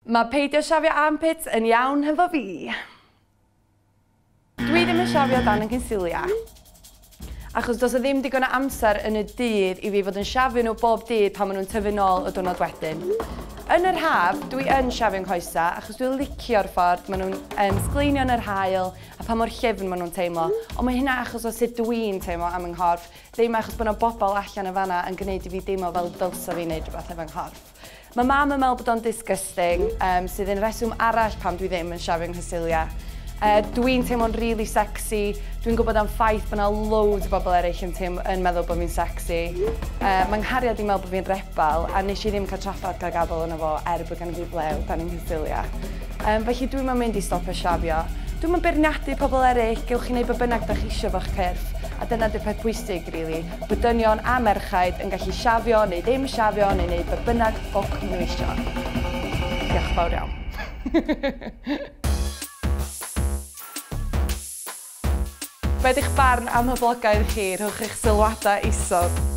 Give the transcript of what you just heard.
Mae peidio siafio armpits yn iawn hefo fi. Dwi ddim yn siafio dan 'y nghysilia. Achos does 'na ddim digon o amser yn y dydd i fi fod yn siafio nhw bob dydd pan maen nhw'n tyfu nôl y diwrnod wedyn. Yn yr haf, dwi yn siafio 'nghoesa achos dwi'n licio'r ffordd maen nhw'n sgleinio yn yr haul a pa mor llyfn maen nhw'n teimlo. Ond mae hynna achos o sut dwi'n teimlo am 'y nghorff, ddim achos bod 'na bobl allan yn fan'na yn gwneud i fi deimlo fel dylsa fi wneud rhywbeth efo'n nghorff. Mae mam yn meddwl bod o'n disgusting, sydd yn reswm arall pam dwi ddim yn siafio 'nghysilia. Dwi'n teimlo'n really sexy, dwi'n gwybod am ffaith bod 'na loads o bobl eraill yn teim- yn meddwl bod fi'n sexy. Mae nghariad i'n meddwl bod fi'n rebel, a nes i ddim cael trafferth cael gafel yno fo er bod gen i fi blew dan 'y nghysilia. Felly dwi'm yn mynd i stopio siafio. Dwi'm yn beirniadu pobl eraill, gewch chi wneud be bynnag dach chi isio fo'ch cyrff, a dyna 'di'r peth pwysig rili, bod dynion a merchaid yn gallu siafio neu ddim siafio neu wneud be bynnag ffwc maen nhw isio. Diolch yn fawr iawn. Be 'di'ch barn amhoblogaidd chi? Rhowch eich sylwadau isod.